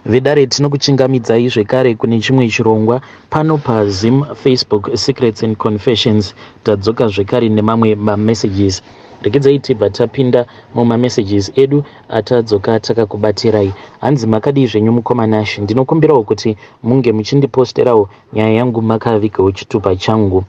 Vedare, tinokuchingamidzai zvekare kune chimwe chirongwa pano paZim Facebook Secrets and Confessions. Tadzoka zvekare nemamwe mamessages. Regedzai tibva tapinda mumamessages edu atadzoka takakubatirai. Hanzi, "Makadii zvenyu mukoma Nash? Ndinokumbirawo kuti munge muchindiposterawo nyaya yangu makavigawo chitupa changu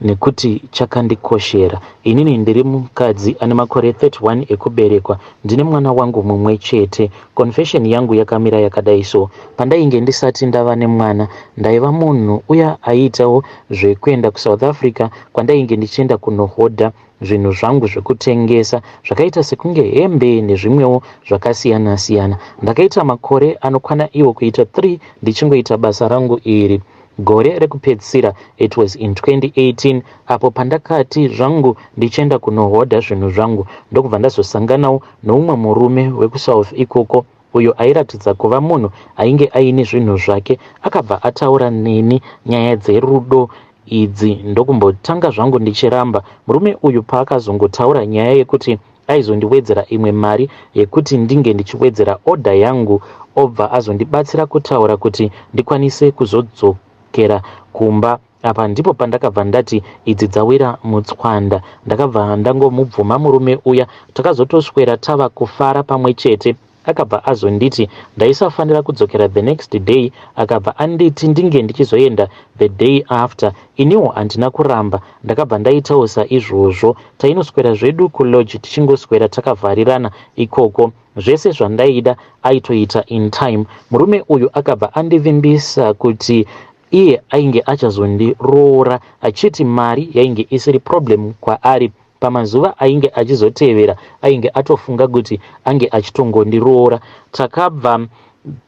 nekuti chakandikoshera. Inini ndiri mukadzi ane makore 31 ekuberekwa. Ndine mwana wangu mumwe chete. Confession yangu yakamira yakadai so: pandainge ndisati ndava nemwana, ndaiva munhu uya aiitawo zvekuenda kuSouth Africa, kwandainge ndichienda kunohodha zvinhu zvangu zvekutengesa zvakaita sekunge hembe nezvimwewo zvakasiyana-siyana. Ndakaita makore anokwana iwo kuita 3 ndichingoita basa rangu iri. Gore rekupedzisira, it was in 2018, apo pandakati zvangu ndichienda kunohodha zvinhu zvangu, ndokubva ndazosanganawo noumwe murume wekuSouth ikoko, uyo airatidza kuva munhu ainge aine zvinhu zvake. Akabva ataura neni nyaya dzerudo idzi, ndokumbotanga zvangu ndichiramba. Murume uyu paakazongotaura nyaya yekuti aizondiwedzera imwe mari yekuti ndinge ndichiwedzera odha yangu, obva azondibatsira kutaura kuti ndikwanise kuzodzokera kumba, apa ndipo pandakabva ndati idzi dzawira mutswanda. Ndakabva ndangomubvuma murume uya. Takazotoswera tava kufara pamwe chete. Akabva azonditi ndaisafanira kudzokera the next day. Akabva anditi ndinge ndichizoenda the day after. Iniwo handina kuramba, ndakabva ndaitawo saizvozvo. Tainoswera zvedu kulodge, tichingoswera takavharirana ikoko. Zvese zvandaida aitoita in time. Murume uyu akabva andivimbisa kuti iye ainge achazondiroora, achiti mari yainge isiri problem kwaari. Pamazuva ainge achizotevera, ainge atofunga kuti ange achitongondiroora. Takabva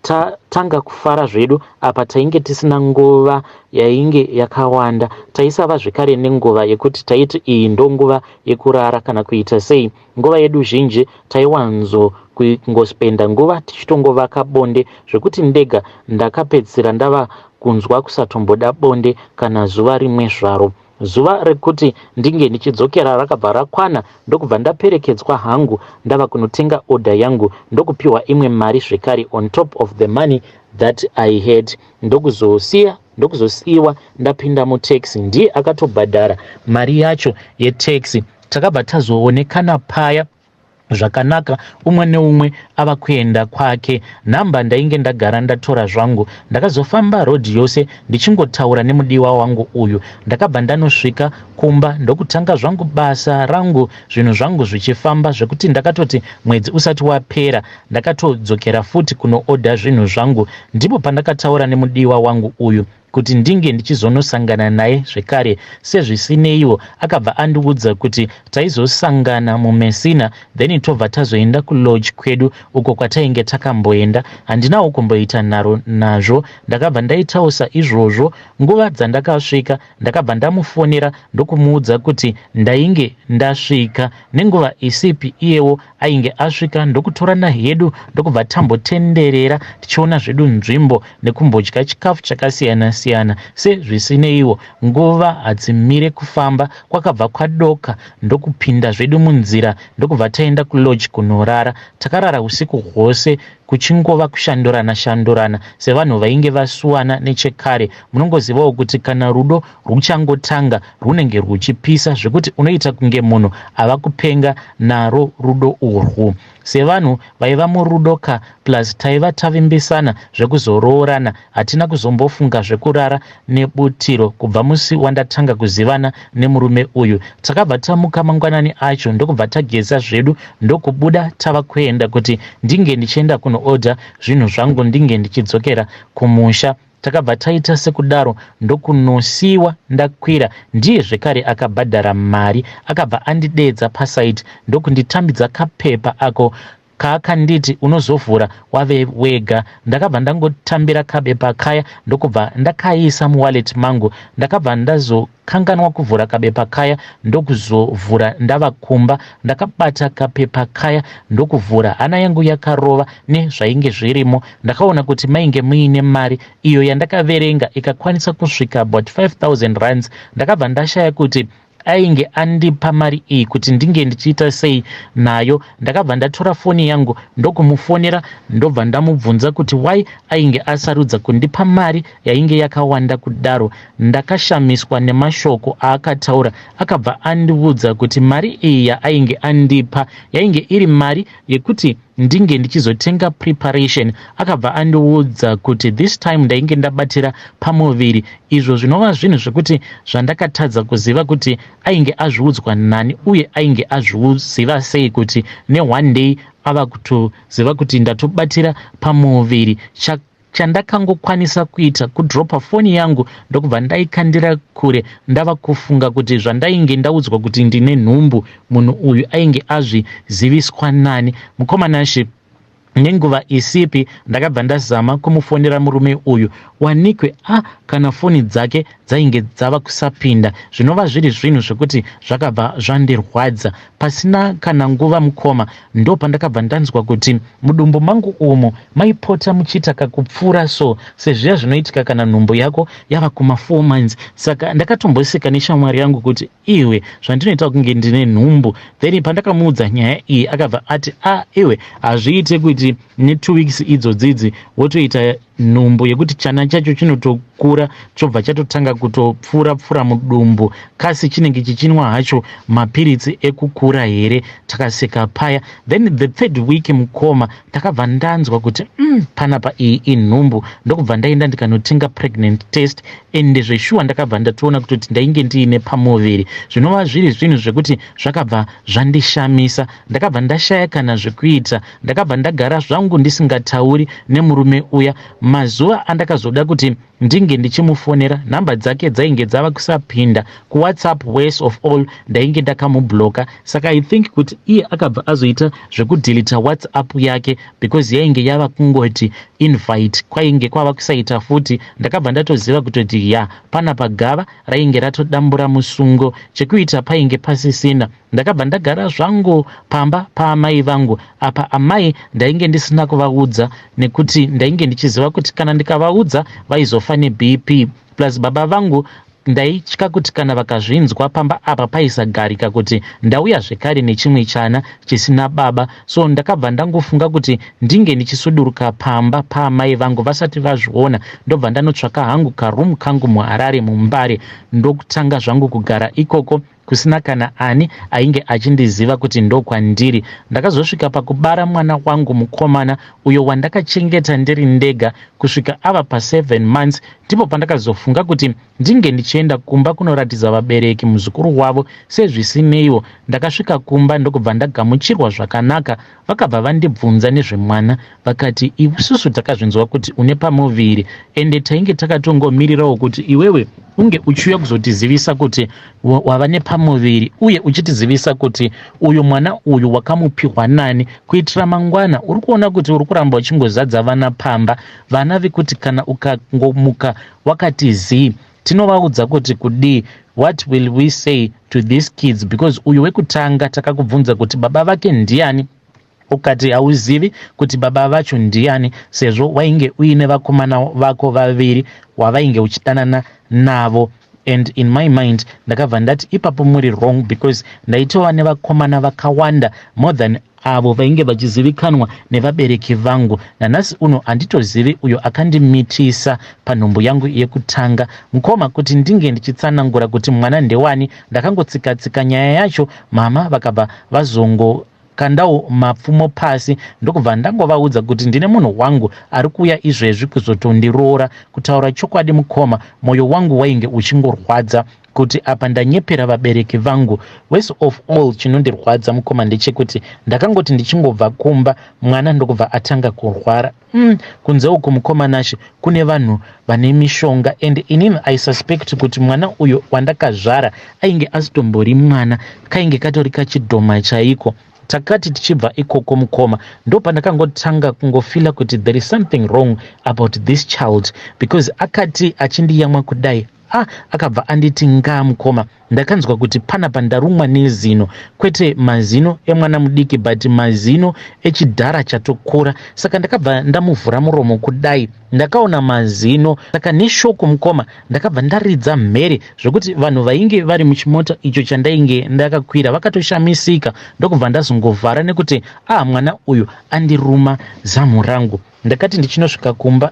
tatanga kufara zvedu. Apa tainge tisina nguva yainge yakawanda. Taisava zvekare nenguva yekuti taiti iyi ndonguva yekurara kana kuita sei. Nguva yedu zhinji taiwanzo kungospenda nguva tichitongovaka bonde, zvekuti ndega ndakapedzisira ndava kunzwa kusatomboda bonde kana zuva rimwe zvaro. Zuva rekuti ndinge ndichidzokera rakabva rakwana, ndokubva ndaperekedzwa hangu ndava kunotenga odha yangu, ndokupiwa imwe mari zvekare on top of the money that I had, ndokuzosiya ndokuzosiyiwa ndapinda mutaxi. Ndiye akatobhadhara mari yacho yetaxi. Takabva tazoonekana paya zvakanaka, umwe neumwe ava kuenda kwake. Nhamba ndainge ndagara ndatora zvangu. Ndakazofamba rodhi yose ndichingotaura nemudiwa wangu uyu. Ndakabva ndanosvika kumba, ndokutanga zvangu basa rangu, zvinhu zvangu zvichifamba, zvekuti ndakatoti mwedzi usati wapera ndakatodzokera futi kunoodha zvinhu zvangu. Ndipo pandakataura nemudiwa wangu uyu kuti ndinge ndichizonosangana naye zvekare. Sezvisineiwo, akabva andiudza kuti taizosangana muMessina, then tobva tazoenda kulodge kwedu uko kwatainge takamboenda. Handinawo kumboita nharo nazvo, ndakabva ndaitawo saizvozvo. Nguva dzandakasvika, ndakabva ndamufonera ndokumuudza kuti ndainge ndasvika. Nenguva isipi iyewo ainge asvika, ndokutorana hedu, ndokubva tambotenderera tichiona zvedu nzvimbo nekumbodya chikafu chakasiyana-siyana. Sezvisineiwo, nguva hadzimire kufamba, kwakabva kwadoka, ndokupinda zvedu munzira, ndokubva taenda kulodge kunorara. Takarara usiku hwose, kuchingova kushandurana shandurana sevanhu vainge vasuwana nechekare. Munongozivawo kuti kana rudo ruchangotanga runenge rwuchipisa, zvekuti unoita kunge munhu ava kupenga naro rudo urwu. Sevanhu vaiva murudo ka, plus taiva tavimbisana zvekuzoroorana, hatina kuzombofunga zvekurara nebutiro kubva musi wandatanga kuzivana nemurume uyu. Takabva tamuka mangwanani acho, ndokubva tageza zvedu, ndokubuda tava kuenda kuti ndinge ndichienda kunoodha zvinhu zvangu, ndinge ndichidzokera kumusha. Takabva taita sekudaro, ndokunosiyiwa ndakwira. Ndiye zvekare akabhadhara mari. Akabva andidedza paside, ndokunditambidza kapepa ako kaakanditi, "Unozovhura wave wega." Ndakabva ndangotambira kabepa kaya, ndokubva ndakaisa muwallet mangu. Ndakabva ndazokanganwa kuvhura kabepa kaya, ndokuzovhura ndava kumba. Ndakabata kapepa kaya ndokuvhura. Hana yangu yakarova nezvainge zvirimo. Ndakaona kuti mainge muine mari iyo yandakaverenga ikakwanisa kusvika about 5000 rands. Ndakabva ndashaya kuti Ainge andipa mari iyi kuti ndinge ndichiita sei nayo. Ndakabva ndatora foni yangu ndokumufonera, ndobva ndamubvunza kuti why ainge asarudza kundipa mari yainge yakawanda kudaro. Ndakashamiswa nemashoko aakataura. Akabva andiudza kuti mari iyi yaainge andipa yainge iri mari yekuti ndinge ndichizotenga preparation. Akabva andiudza kuti this time ndainge ndabatira pamuviri, izvo zvinova zvinhu zvekuti zvandakatadza kuziva kuti ainge azviudzwa nani uye ainge azviziva sei kuti neone day ava kutoziva kuti ndatobatira pamuviri. Chandakangokwanisa kuita kudropa foni yangu ndokubva ndaikandira kure, ndava kufunga kuti zvandainge ndaudzwa kuti ndine nhumbu, munhu uyu ainge azviziviswa nani. Mukomanashe, nenguva isipi ndakabva ndazama kumufonera murume uyu, wanikwe a kana foni dzake dzainge dzava kusapinda, zvinova zviri zvinhu zvekuti zvakabva zvandirwadza. Pasina kana nguva, mukoma, ndo pandakabva ndanzwa kuti mudumbu mangu umu maipota muchiita kakupfuura so, sezviya zvinoitika kana nhumbu yako yava kuma4 months. Saka ndakatomboseka neshamwari yangu kuti, "Iwe, zvandinoita kunge ndine nhumbu." Then pandakamuudza nyaya iyi, akabva ati, "A, iwe, hazviite kuti ne2 weeks idzodzidzi wotoita nhumbu yekuti chana chacho chinotokura, chobva chatotanga kutopfuura pfuura mudumbu. Kasi chinenge chichinwa hacho mapiritsi ekukura here?" Takaseka paya. Then the third week, mukoma, ndakabva ndanzwa kuti panapa iyi inhumbu, ndokubva ndaenda ndikanotenga pregnant test. Ende zveshuwa ndakabva ndatoona kutoti ndainge ndiine pamuviri, zvinova zviri zvinhu zvekuti zvakabva zvandishamisa. Ndakabva ndashaya kana zvekuita. Ndakabva ndagara zvangu ndisingatauri nemurume uya. Mazuva andakazoda kuti ndinge ndichimufonera, nhamba dzake dzainge dzava kusapinda kuWhatsApp. Worst of all, ndainge ndakamubloka, saka I think kuti iye akabva azoita zvekudhilita WhatsApp yake because yainge yava kungoti invite, kwainge kwava kusaita futi. Ndakabva ndatoziva kutoti ya, panapa gava rainge ratodambura musungo, chekuita painge pasisina. Ndakabva ndagara zvangu pamba paamai vangu. Apa amai ndainge ndisina kuvaudza nekuti ndainge ndichiziva kuti kana ndikavaudza vaizofa neBP. Plus baba vangu ndaitya kuti kana vakazvinzwa pamba apa paisagarika, kuti ndauya zvekare nechimwe chana chisina baba. So ndakabva ndangofunga kuti ndinge ndichisuduruka pamba paamai vangu vasati vazviona, ndobva ndanotsvaka hangu karumu kangu muHarare, muMbare, ndokutanga zvangu kugara ikoko kusina kana ani ainge achindiziva kuti ndokwandiri. Ndakazosvika pakubara mwana wangu mukomana, uyo wandakachengeta ndiri ndega kusvika ava pa7 months. Ndipo pandakazofunga kuti ndinge ndichienda kumba kunoratidza vabereki muzukuru wavo. Sezvisineiwo, ndakasvika kumba ndokubva ndagamuchirwa zvakanaka. Vakabva vandibvunza nezvemwana, vakati, "Isusu takazvinzwa kuti une pamuviri, ende tainge takatongomirirawo kuti iwewe unge uchiuya kuzotizivisa kuti wava nepamuviri, uye uchitizivisa kuti uyu mwana uyu wakamupiwa nani, kuitira mangwana. Uri kuona kuti uri kuramba uchingozadza vana pamba, vana vekuti kana ukangomuka wakati zii, tinovaudza kuti kudii? What will we say to these kids? Because uyu wekutanga takakubvunza kuti baba vake ndiani, ukati hauzivi kuti baba vacho ndiani, sezvo wainge uine vakomana vako vaviri wavainge uchidanana navo." And in my mind ndakabva ndati, "Ipapo muri wrong, because ndaitova nevakomana vakawanda more than avo vainge vachizivikanwa nevabereki vangu. Nanhasi uno handitozivi uyo akandimitisa panhumbu yangu yekutanga." Mukoma, kuti ndinge ndichitsanangura kuti mwana ndewani, ndakangotsika-tsika nyaya yacho. Mama vakabva vazongo kandawo mapfumo pasi, ndokubva ndangovaudza kuti ndine munhu wangu ari kuuya izvezvi kuzotondiroora. Kutaura chokwadi, mukoma, mwoyo wangu wainge uchingorwadza kuti apa ndanyepera vabereki vangu. Worst of all, chinondirwadza, mukoma, ndechekuti ndakangoti ndichingobva kumba, mwana ndokubva atanga kurwara. Kunze uku, mukoma Nashe, kune vanhu vane mishonga, and inini I suspect kuti mwana uyu wandakazvara ainge asitombori mwana, kainge katori kachidhoma chaiko. Takati tichibva ikoko, mukoma, ndo pandakangotanga kungofila kuti there is something wrong about this child, because akati achindiyamwa kudai Ah, akabva anditi ngaa mukoma. Ndakanzwa kuti panapa ndarumwa nezino, kwete mazino emwana mudiki but mazino echidhara chatokura. Saka ndakabva ndamuvhura muromo kudai, ndakaona mazino. Saka neshoko mukoma, ndakabva ndaridza mhere zvekuti vanhu vainge vari muchimota icho chandainge ndakakwira vakatoshamisika, ndokubva ndazongovhara nekuti ah, mwana uyu andiruma zamu rangu. Ndakati ndichinosvika kumba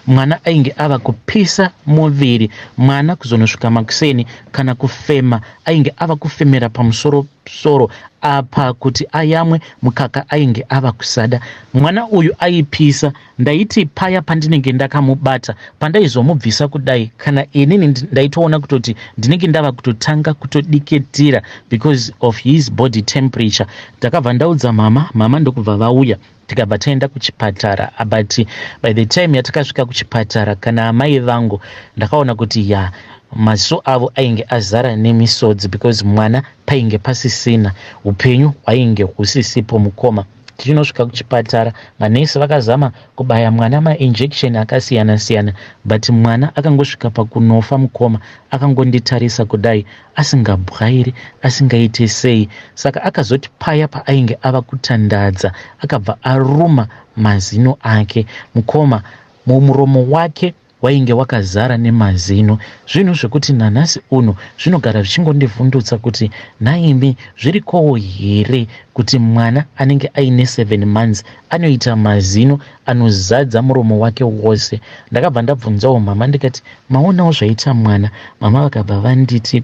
mwana ainge ava kupisa muviri. Mwana kuzonosvika makuseni kana kufema ainge ava kufemera pamusoro soro apa kuti ayamwe mukaka ainge ava kusada. Mwana uyu aipisa. Ndaiti paya pandinenge ndakamubata pandaizomubvisa kudai kana inini ndaitoona kutoti ndinenge ndava kutotanga kutodikitira because of his body temperature. Ndakabva ndaudza mama, mama ndokubva vauya tikabva taenda kuchipatara. But by the time yatakasvika kuchipatara kana amai vangu ndakaona kuti ya maziso avo ainge azara nemisodzi because mwana painge pasisina, upenyu hwainge husisipo mukoma. Tichinosvika kuchipatara manesi vakazama kubaya mwana mainjection akasiyana siyana but mwana akangosvika pakunofa mukoma, akangonditarisa kudai asingabwairi asingaite sei. Saka akazoti paya paainge ava kutandadza akabva aruma mazino ake mukoma, mumuromo wake wainge wakazara nemazino. Zvinhu zvekuti nanhasi uno zvinogara zvichingondivhundutsa kuti nhaimi zvirikowo here kuti mwana anenge aine 7 months anoita mazino anozadza muromo wake wose. Ndakabva ndabvunzawo mama ndikati maonawo zvaita mwana? Mama vakabva vanditi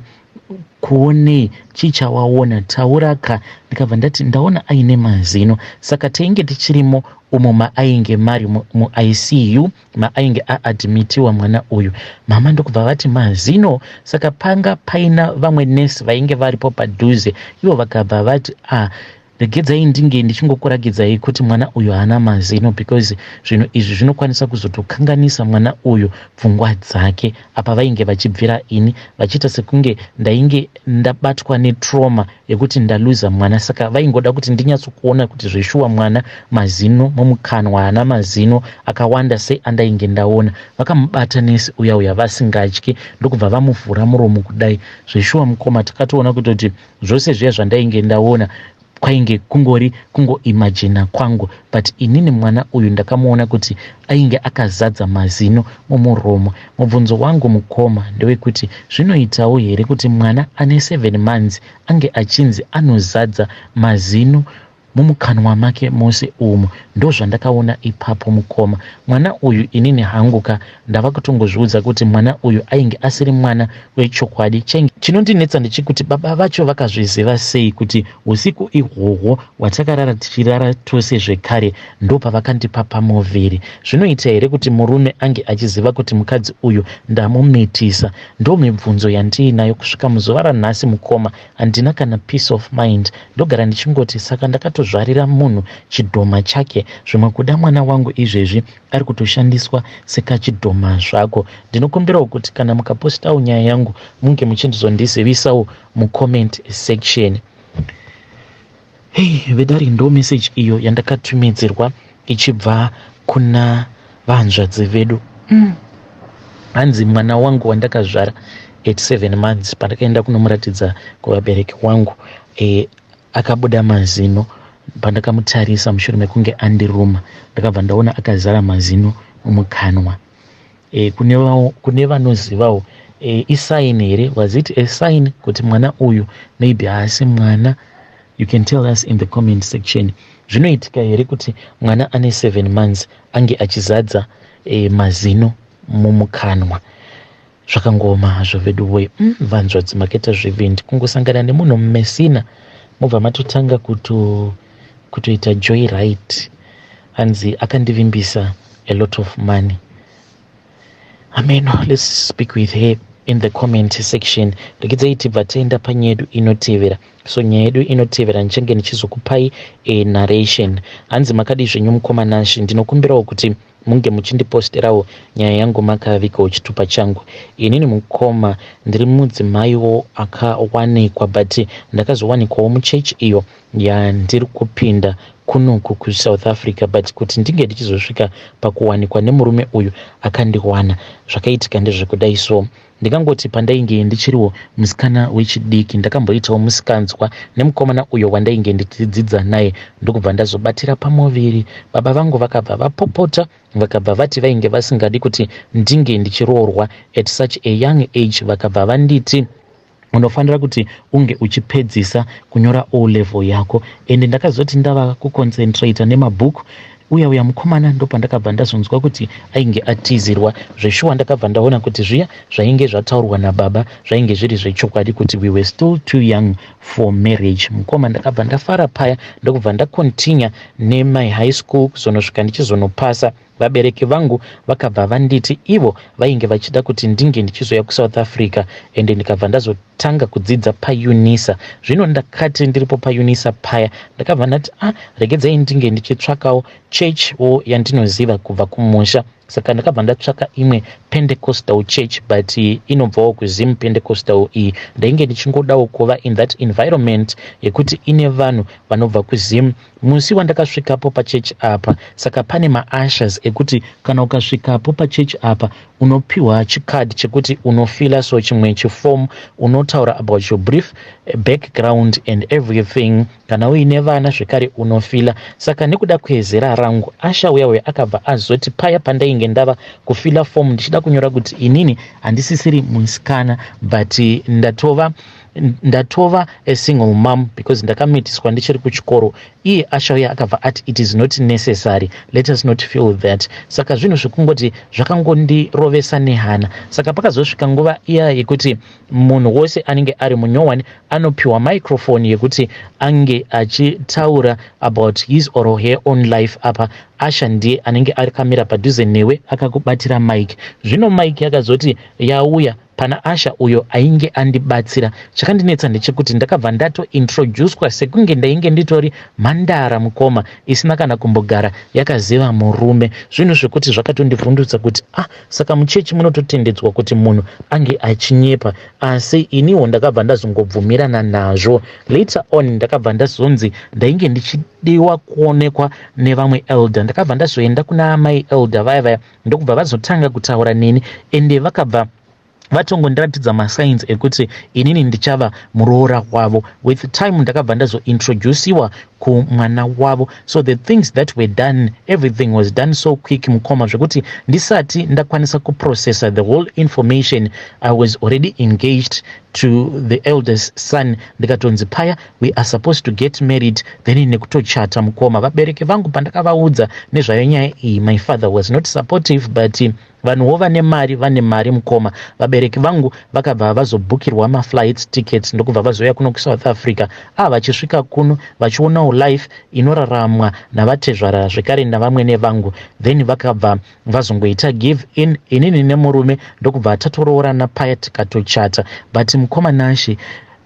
kuonei, chii chawaona, taura ka. Ndikabva ndati ndaona aine mazino. Saka tainge tichirimo umo maainge mari muICU maainge aadmitiwa mwana uyu. Mama ndokubva vati mazino. Saka panga paina vamwe nesi vainge varipo padhuze, ivo vakabva vati ah, regedzai ndinge ndichingokurakidzai kuti mwana uyu haana mazino because zvinhu izvi zvinokwanisa kuzotokanganisa mwana uyu pfungwa dzake. Apa vainge vachibvira ini vachiita sekunge ndainge ndabatwa netrauma yekuti ndaluza mwana, saka vaingoda kuti ndinyatsokuona kuti zveshuwa mwana mazino mumukanwa haana mazino akawanda seandainge ndaona. Vakamubata nesi uya uya vasingatyi ndokubva vamuvhura muromo kudai. Zveshuwa mukoma, takatoona kutoti zvose zviya zvandainge ndaona kwainge kungori kungoimajina kwangu, but inini mwana uyu ndakamuona kuti ainge akazadza mazino mumuromo. Mubvunzo wangu mukoma ndewekuti zvinoitawo here kuti mwana ane 7 months ange achinzi anozadza mazino mumukanwa make mose umu? Ndozvandakaona ipapo mukoma. Mwana uyu inini hangu ka ndava kutongozviudza kuti mwana uyu ainge asiri mwana wechokwadi. Chinondinetsa ndechekuti baba vacho vakazviziva sei kuti usiku ihwohwo hwatakarara tichirara tose zvekare ndopavakandipa pamuviri. Zvinoita here kuti murume ange achiziva kuti mukadzi uyu ndamumitisa? Ndomibvunzo yandiinayo kusvika muzuva ranhasi mukoma. Handina kana peace of mind, ndogara ndichingoti saka ndakatozvarira munhu chidhoma chake. Zvimwe kuda mwana wangu izvezvi ari kutoshandiswa sekachidhoma zvako. Ndinokumbirawo kuti kana mukapostawo nyaya yangu munge muchindizondizivisawo mucomment section. Hey vedari, ndo message iyo yandakatumidzirwa ichibva kuna vanzvadzi vedu. Hanzi mwana wangu wandakazvara at 7 months, pandakaenda kunomuratidza kuvabereki wangu akabuda mazino. Pandakamutarisa mushure mekunge andiruma ndakabva ndaona akazara mazino mumukanwa. Kune vanozivawo isign here? Was it a sign kuti mwana uyu maybe haasi mwana? You can tell us in the comment section. Zvinoitika here kuti mwana ane 7 months ange achizadza mazino mumukanwa? Zvakangoma hazvo vedu we. Vanzvadzi makaita zvivindi kungosangana nemunhu mumesina mobva matotanga kutoita joy right. Hanzi akandivimbisa a lot of money. Ameno, let's speak with her in the comment section. Regedzai tibva taenda panyaya yedu inotevera. So nyaya yedu inotevera ndichange ndichizokupai a narration. Hanzi makadi zvenyu mukoma Nashi, ndinokumbirawo kuti munge muchindiposterawo nyaya yangu makavigawo chitupa changu. Inini mukoma ndiri mudzimaiwo akawanikwa, but ndakazowanikwawo muchechi iyo yandiri kupinda. Kunoku kuSouth Africa, but kuti ndinge ndichizosvika pakuwanikwa nemurume uyu akandiwana, zvakaitika ndezvekudai. So ndingangoti pandainge ndichiriwo musikana wechidiki, ndakamboitawo musikanzwa nemukomana uyo wandainge ndichidzidza naye, ndokubva ndazobatira pamuviri. Baba vangu vakabva vapopota, vakabva vati vainge vasingadi kuti ndinge ndichiroorwa at such a young age. Vakabva vanditi unofanira kuti unge uchipedzisa kunyora O level yako. Ende ndakazoti ndava kuconcentrata nemabhuku, uya uya mukomana ndopandakabva ndazonzwa kuti ainge atizirwa zveshuwa. Ndakabva ndaona kuti zviya zvainge zvataurwa nababa zvainge zviri zvechokwadi, kuti we were still too young for marriage. Mukoma, ndakabva ndafara paya, ndokubva ndacontinua nemy high school kuzonosvika ndichizonopasa. Vabereki vangu vakabva vanditi ivo vainge vachida kuti ndinge ndichizoya kuSouth Africa, ende ndikabva ndazotanga kudzidza paUNISA. Zvino ndakati ndiripo paUNISA paya, ndakabva ndati, "Ah, regedzai ndinge ndichitsvakawo chechiwo yandinoziva kubva kumusha." Saka ndakabva ndatsvaka imwe Pentecostal church, but inobvawo kuZim. Pentecostal iyi, ndainge ndichingodawo kuva in that environment yekuti ine vanhu vanobva kuZim. Musi wandakasvikapo pachechi apa, saka pane maushers ekuti kana ukasvikapo pachechi apa, unopiwa chikadhi chekuti unofila, so chimwe chiform unotaura about your brief background and everything. Kana uine vana zvekare, unofila. Saka nekuda kwezera rangu, usher uya uya akabva azoti paya pandainge ndava kufila form, ndichida kunyora kuti inini handisisiri musikana, but ndatova a single mom because ndakamitiswa ndichiri kuchikoro, iye usher uya akabva ati, "It is not necessary, let us not feel that." Saka zvinhu zvekungoti zvakangondirovesa nehana. Saka pakazosvika nguva iya yekuti munhu wose anenge ari munyowani anopiwa microphone yekuti ange achitaura about his or her own life, apa usher ndiye anenge akamira padhuze newe akakubatira mic. Zvino mic yakazoti yauya pana usher uyo ainge andibatsira, chakandinetsa ndechekuti ndakabva ndatointroducwa sekunge ndainge nditori mhandara, mukoma, isina kana kumbogara yakaziva murume. Zvinhu zvekuti zvakatondivhundutsa kuti, ah, saka muchechi munototendedzwa kuti munhu ange achinyepa? Asi iniwo ndakabva ndazongobvumirana nazvo. Later on ndakabva ndazonzi ndainge ndichidiwa kuonekwa nevamwe elder. Ndakabva ndazoenda kuna amai elder vaya vaya, ndokubva vazotanga kutaura neni, ende vakabva vatongondiratidza masigns ekuti inini ndichava muroora wavo. With time ndakabva ndazointroduciwa kumwana wavo. So the things that were done, everything was done so quick, mukoma, zvekuti ndisati ndakwanisa kuprocessa the whole information, I was already engaged to the eldest son. Ndikatonzi paya we are supposed to get married, then nekutochata. Mukoma, vabereki vangu pandakavaudza nezvayo nyaya iyi, my father was not supportive, but vanhuwo vane mari, vane mari, mukoma. Vabereki vangu vakabva vazobhukirwa maflight tickets, ndokubva vazouya kuno kuSouth Africa. A vachisvika kuno, vachionawo life inoraramwa navatezvara zvekare navamwene vangu, then vakabva vazongoita give in. Inini nemurume ndokubva tatoroorana paya, tikatochata. But mukoma Nashe,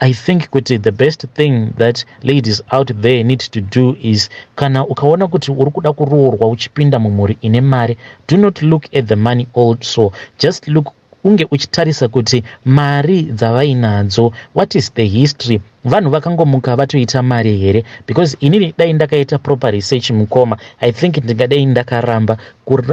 I think kuti the best thing that ladies out there need to do is, kana ukaona kuti uri kuda kuroorwa uchipinda mumhuri ine mari, do not look at the money also. Just look, unge uchitarisa kuti mari dzavainadzo, what is the history? Vanhu vakangomuka vatoita mari here? Because inini dai ndakaita proper research, mukoma, I think ndingadai ndakaramba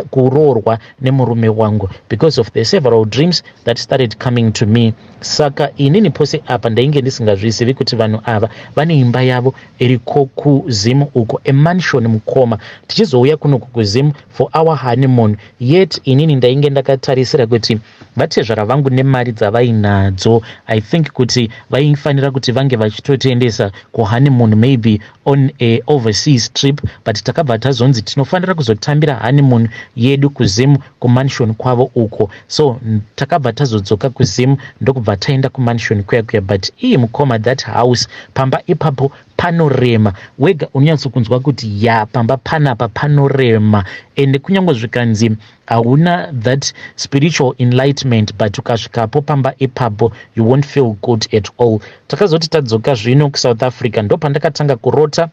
kuroorwa nemurume wangu because of the several dreams that started coming to me. Saka inini pose apa ndainge ndisingazvizivi kuti vanhu ava vane imba yavo iriko kuZimu uko, emansion, mukoma. Tichizouya kunoku kuZimu for our honeymoon, yet inini ndainge ndakatarisira kuti vatezvara vangu nemari dzavainadzo, I think kuti vaifanira kuti vange vachitotiendesa kuhoneymoon, maybe on a overseas trip, but takabva tazonzi tinofanira kuzotambira honeymoon yedu kuZimu, kumansion kwavo uko. So takabva tazodzoka kuZimu, ndokubva taenda kumansion kuya kuya. But iyi, mukoma, that house, pamba ipapo panorema. Wega unonyatsokunzwa kuti ya, pamba panapa panorema. Ende kunyange zvikanzi hauna that spiritual enlightenment, but ukasvikapo pamba ipapo, you won't feel good at all. Takazoti tadzoka zvino kuSouth Africa, ndo pandakatanga kurota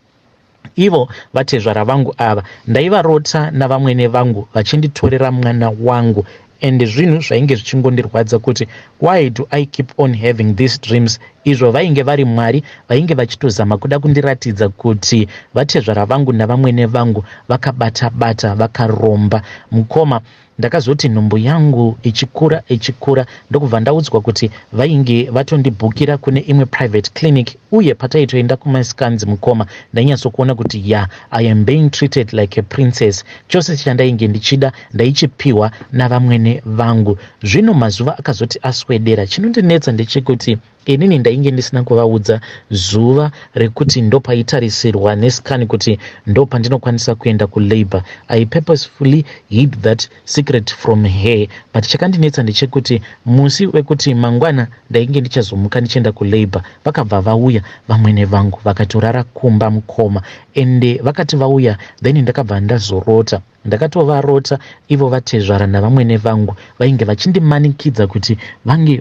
ivo vatezvara vangu ava. Ndaivarota navamwene vangu vachinditorera mwana wangu. And zvinhu zvainge zvichingondirwadza kuti why do I keep on having these dreams, izvo vainge vari Mwari vainge vachitozama kuda kundiratidza kuti vatezvara vangu navamwene vangu vakabata bata, vakaromba. Mukoma, ndakazoti nhumbu yangu ichikura ichikura, ndokubva ndaudzwa kuti vainge vatondibhukira kune imwe private clinic. Uye pataitoenda kumascans, mukoma, ndainyatsokuona kuti ya, I am being treated like a princess. Chose chandainge ndichida ndaichipiwa navamwene vangu. Zvino mazuva akazoti aswedera, chinondinetsa ndechekuti inini ndainge ndisina kuvaudza zuva rekuti ndopaitarisirwa nescan kuti ndo pandinokwanisa kuenda kulabour. I purposefully hid that secret from her. But chakandinetsa ndechekuti musi wekuti mangwana ndainge ndichazomuka ndichienda kulabour, vakabva vauya vamwene vangu, vakatorara kumba, mukoma. Ende vakati vauya, then ndakabva ndazorota. Ndakatovarota ivo vatezvara navamwene vangu vainge vachindimanikidza kuti vange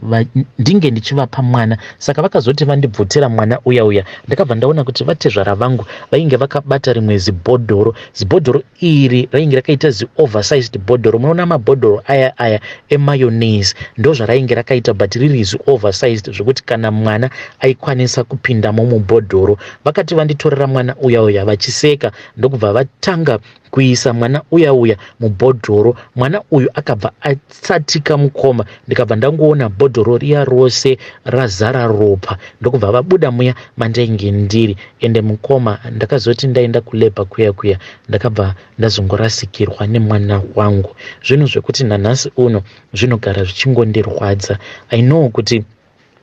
ndinge ndichivapa mwana. Saka vakazoti vandibvutira mwana uya uya, ndakabva ndaona kuti vatezvara vangu vainge vakabata rimwe zibhodhoro. Zibhodhoro iri rainge rakaita zioversized bhodhoro. Munoona mabhodhoro aya aya emayonnaise, ndo zvarainge rakaita, but riri zioversized zvekuti kana mwana aikwanisa kupindamo mubhodhoro. Vakati vanditorera mwana uya uya vachiseka, ndokubva vatanga kuisa mwana uya uya mubhodhoro. Mwana uyu akabva atsatika, mukoma. Ndikabva ndangoona bhodhoro riya rose razara ropa, ndokubva vabuda muya mandainge ndiri. Ende mukoma, ndakazoti ndaenda kulabour kuya kuya, ndakabva ndazongorasikirwa nemwana wangu. Zvinhu zvekuti nanhasi uno zvinogara zvichingondirwadza. I know kuti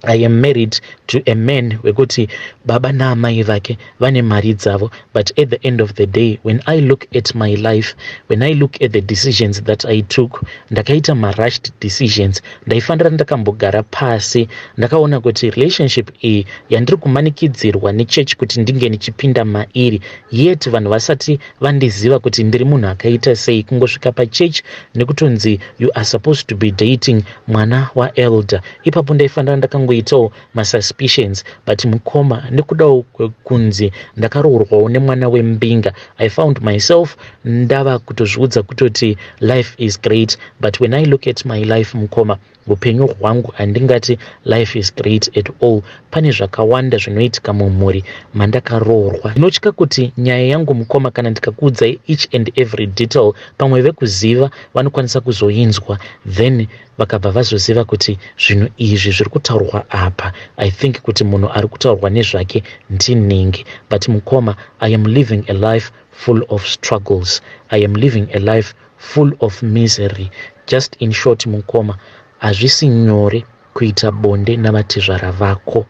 I am married to a man wekuti baba naamai vake vane mari dzavo, but at the end of the day, when I look at my life, when I look at the decisions that I took, ndakaita marushed decisions. Ndaifanira ndakambogara pasi, ndakaona kuti relationship iyi yandiri kumanikidzirwa nechechi kuti ndinge ndichipinda mairi, yet vanhu vasati vandiziva kuti ndiri munhu akaita sei, kungosvika pachechi nekutonzi you are supposed to be dating mwana waelder, ipapo ndaifanira ndakangoitawo masuspicions. But mukoma, nekudawo kwekunzi ndakaroorwawo nemwana wembinga, I found myself ndava kutozviudza kutoti life is great. But when I look at my life, mukoma, upenyu hwangu, handingati life is great at all. Pane zvakawanda zvinoitika mumhuri mandakaroorwa. Ndinotya kuti nyaya yangu, mukoma, kana ndikakuudzai each and every detail, pamwe vekuziva vanokwanisa kuzoinzwa, then vakabva vazoziva kuti zvinhu izvi zviri kutaurwa apa, I think kuti munhu ari kutaurwa nezvake ndinhingi. But mukoma, I am living a life full of struggles. I am living a life full of misery. Just in short, mukoma, hazvisi nyore kuita bonde navatezvara vako.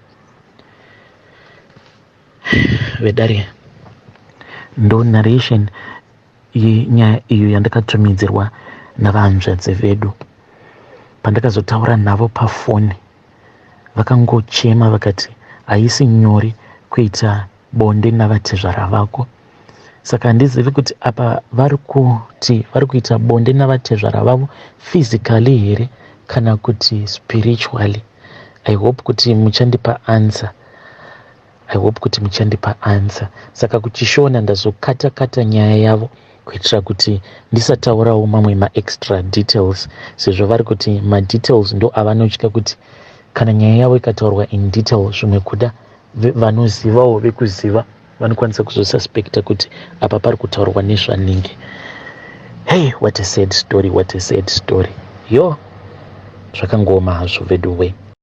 Vedare, ndo narration yenyaya iyo yandakatumidzirwa navahanzvadzi vedu. Pandakazotaura navo pafoni, vakangochema vakati haisi nyore kuita bonde navatezvara vako. Saka handizivi kuti apa vari kuti vari kuita bonde navatezvara vavo physically here kana kuti spiritually. I hope kuti muchandipa answer. I hope kuti muchandipa answer. Saka kuchishona ndazokata kata nyaya yavo kuitira kuti ndisataurawo mamwe maextra details, sezvo vari kuti madetails ndo avanotya kuti kana nyaya yavo ikataurwa in detail, zvimwe kuda vanozivawo vekuziva vanokwanisa kuzosuspecta kuti apa pari kutaurwa nezvanhingi. Hey, what a sad story, what a sad story. Yo, zvakangoma hazvo vedu we.